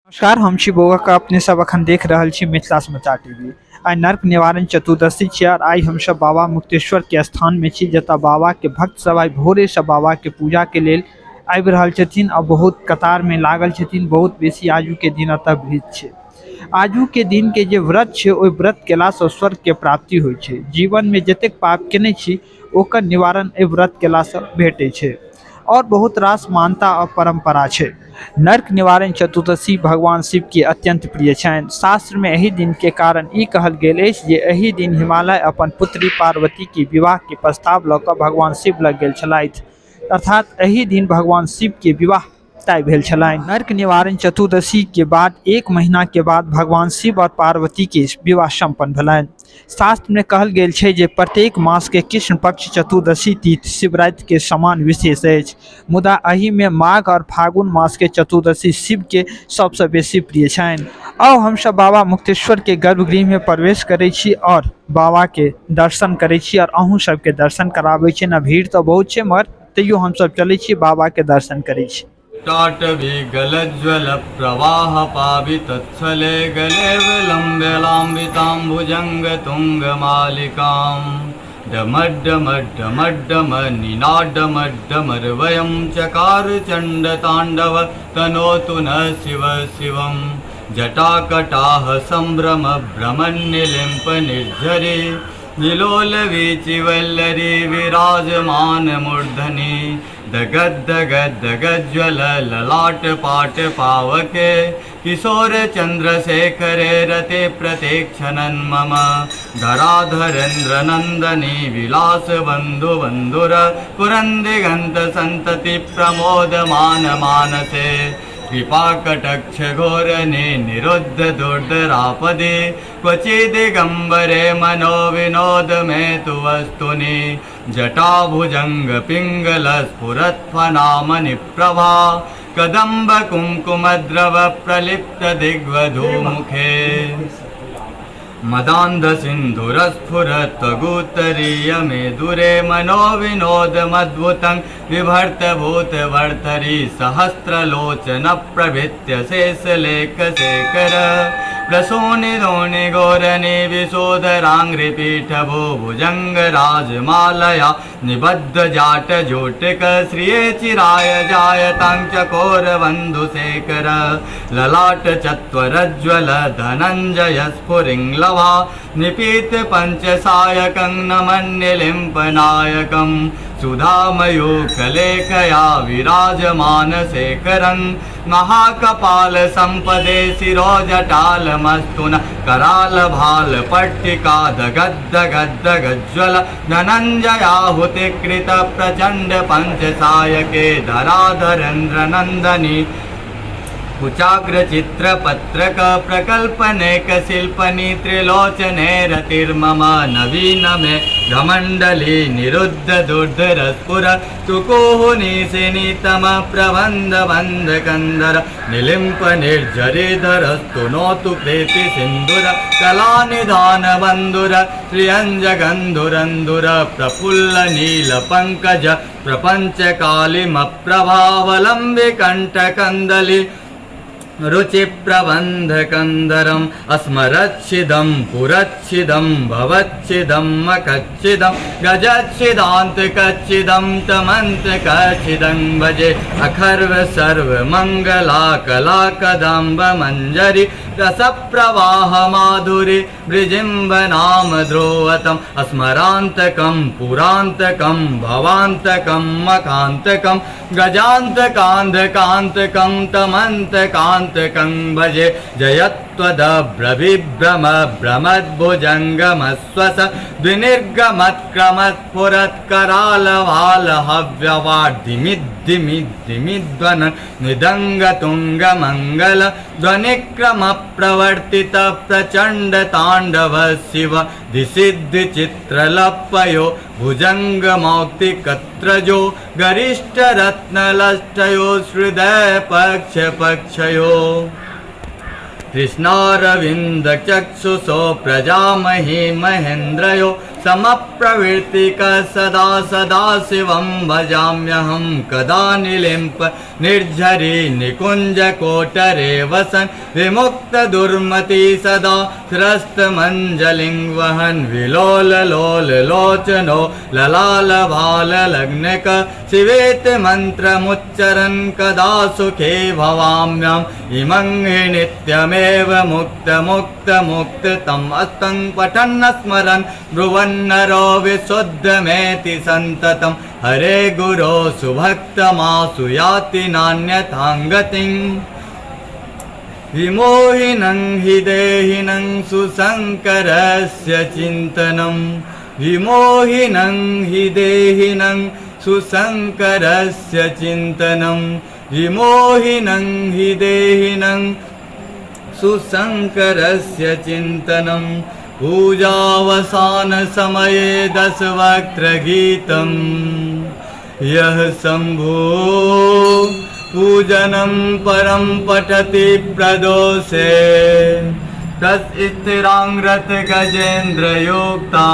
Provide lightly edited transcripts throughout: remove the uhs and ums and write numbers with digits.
नमस्कार, हम छी बौआ का। अपने सब अखन देख रहल छी मिथिला समाचार टीवी। आइ नर्क निवारण चतुर्दशी छी और आइ हम सब बाबा मुक्तेश्वर के स्थान में छी, जतऽ बाबा के भक्त सब आइ भोरे से बाबा के पूजा के लेल आबि रहल छथिन और बहुत कतार में लागल छथिन। बहुत बेसी आजू के दिन एतऽ भीड़ छै। आजू के दिन के जे व्रत छै, ओहि व्रत केला से स्वर्ग के प्राप्ति होइ छै। जीवन में जतेक पाप केने छी, ओकर निवारण एहि व्रत केला से भेटै छै और बहुत रास मान्यता और परंपरा छै। नर्क निवारण चतुर्दशी भगवान शिव के अत्यंत प्रिय छनि। शास्त्र में एहि दिन के कारण ई कहल गेल अछि जे एहि दिन हिमालय अपन पुत्री पार्वती के विवाह के प्रस्ताव लऽ कऽ भगवान शिव लग गेल छलथि, अर्थात एहि दिन भगवान शिव के विवाह तय भेल छलनि। नर्क निवारण चतुर्दशी के बाद एक महीना के बाद भगवान शिव और पार्वती के विवाह संपन्न भेलनि। शास्त्र में कहल गेल छै जे प्रत्येक मास के कृष्ण पक्ष चतुर्दशी तिथि शिवरात्रि के समान विशेष अछि, मुदा एहि में माघ और फागुन मास के चतुर्दशी शिव के सबसँ बेसी प्रिय छनि। आउ हमसब बाबा मुक्तेश्वर के गर्भगृह में प्रवेश करै छी और बाबा के दर्शन करै छी और अहूँ सबके दर्शन कराबै छी। ने भीड़ तऽ बहुत छै, मगर तैयो हमसब चलै छी, बाबा के दर्शन करै छी। टाटवी गलज्ज्वल प्रवाह पावि तत्सले गले विलम्ब्य लाम्बितां भुजङ्ग तुङ्ग मालिकां डमड्डमड्डमड्डम निनाडमड्डमर्वयं चकार चण्ड ताण्डव तनोतु न शिव शिवं जटाकटाह सम्भ्रम भ्रमन्निलिम्प निर्झरी विलोलवीचिवल्लरी विराजमान मूर्धनि दगद्दगद्दगज्ज्वल ललाट पाट पावके किशोर चन्द्रशेखरे रते प्रतीक्षणन् मम धराधरेन्द्र नन्दनी विलास बन्धु बन्धुर पुरन्दिगन्त सन्तति प्रमोदमान मानसे कृपाकटक्ष घोरने निरुद्ध दुर्धरापदे क्वचिदिगम्बरे मनो विनोद मे तु वस्तुनि जटाभुजङ्ग पिङ्गलस्फुरत्फनामनिप्रभा कदम्ब कुङ्कुमद्रव प्रलिप्त दिग्वधूमुखे मदान्ध सिन्धुरस्फुरत्वगुत्तरीय मे दुरे मनो विनोदमद्भुतं विभर्त भूतभर्तरि सहस्रलोचन प्रभृत्य शेषलेखशेखर प्रसूनि घोरनि विशोधराङ्घ्रिपीठभो भुजङ्गराजमालया निबद्ध जाट जोटक श्रिये चिराय जायतां चकोरबन्धुशेखर ललाट चत्वरज्वल धनञ्जय स्फुरिङ्लभा निपीत पञ्चसायकं नमन्यलिम्पनायकं सुधामयूखलेखया विराजमान शेखरं महाकपाल सम्पदे शिरोजटालमस्तु न कराल भाल पट्टिका दगद्दगद्दगज्ज्वल धनञ्जयाहुतिकृत प्रचण्ड पञ्चसायके धराधरेन्द्र नन्दनी कुचाग्र चित्र पत्रक प्रकल्पनेक शिल्पनी त्रिलोचने रतिर्मम नवीन मे घमण्डली निरुद्ध दुर्धरस्फुर सुकोहुनिशिनीतम प्रबन्ध बन्ध कन्दर निलिम्प निर्झरिधरस्तु नोतु प्रीति सिन्धुर कलानिधान बन्धुर श्रियञ्जगन्धुरन्धुर प्रफुल्ल नील पङ्कज प्रपञ्चकालिमप्रभावलम्बि कण्ठकन्दलि रुचिप्रबन्धकन्दरम् अस्मरच्छिदं पुरच्छिदं भवच्छिदं मकच्छिदं गजच्छिदान्तकच्छिदं तमन्तकच्छिदं भजे अखर्व सर्वमङ्गला कला कदम्ब मञ्जरि रसप्रवाह माधुरि वृजिम्ब नाम ध्रुवतम् अस्मरान्तकं पुरान्तकं भवान्तकं मकान्तकं गजान्तकान्धकान्तकं तमन्तकान्तकं भजे जयत्वदब्रविभ्रम भ्रमद्भुजङ्गमस्वस द्विनिर्गमत्क्रमस्फुरत्करालवालहव्यवाड्धिमिद्धिमिद्धिमिध्वन मृदङ्गतुङ्गमङ्गल ध्वनिक्रम प्रवर्तित प्रचण्ड ताण्डव शिव दिसिद्धिचित्रलपयो भुजङ्गमौक्तिकत्रजो गरिष्ठरत्नलष्टयो हृदय पक्ष पक्षयो कृष्णारविन्दचक्षुषो प्रजामही महेन्द्रयो समप्रवृत्तिक सदा सदा शिवं भजाम्यहं। कदा निलिम्प निर्झरी निकुञ्जकोटरे वसन् विमुक्त दुर्मति सदा स्रस्तमञ्जलिं वहन् विलोल लोल लोचनो ललाल भाल लग्नक शिवेति मन्त्रमुच्चरन् कदा सुखे भवाम्यम् इमं हि नित्यमेव मुक्त मुक्त मुक्त तम् अस्तं पठन् स्मरन् ब्रुवन्नरो विशुद्धमेति सन्ततं हरे गुरो सुभक्तमासु याति नान्यथां गतिम्। विमोहिनं हि देहिनं सुशङ्करस्य चिन्तनं, विमोहिनं हि देहिनं सुशङ्करस्य चिन्तनं, विमोहिनं हि देहिनं सुशङ्करस्य चिन्तनं। पूजावसानसमये दशवक्त्रगीतं यः शम्भो पूजनं परं पठति प्रदोषे तस्थिराङ्रथ गजेन्द्रयुक्तां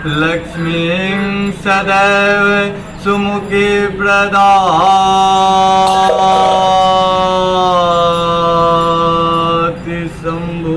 लक्ष्मीं सदैव सुमुखी प्रदाति शम्भु।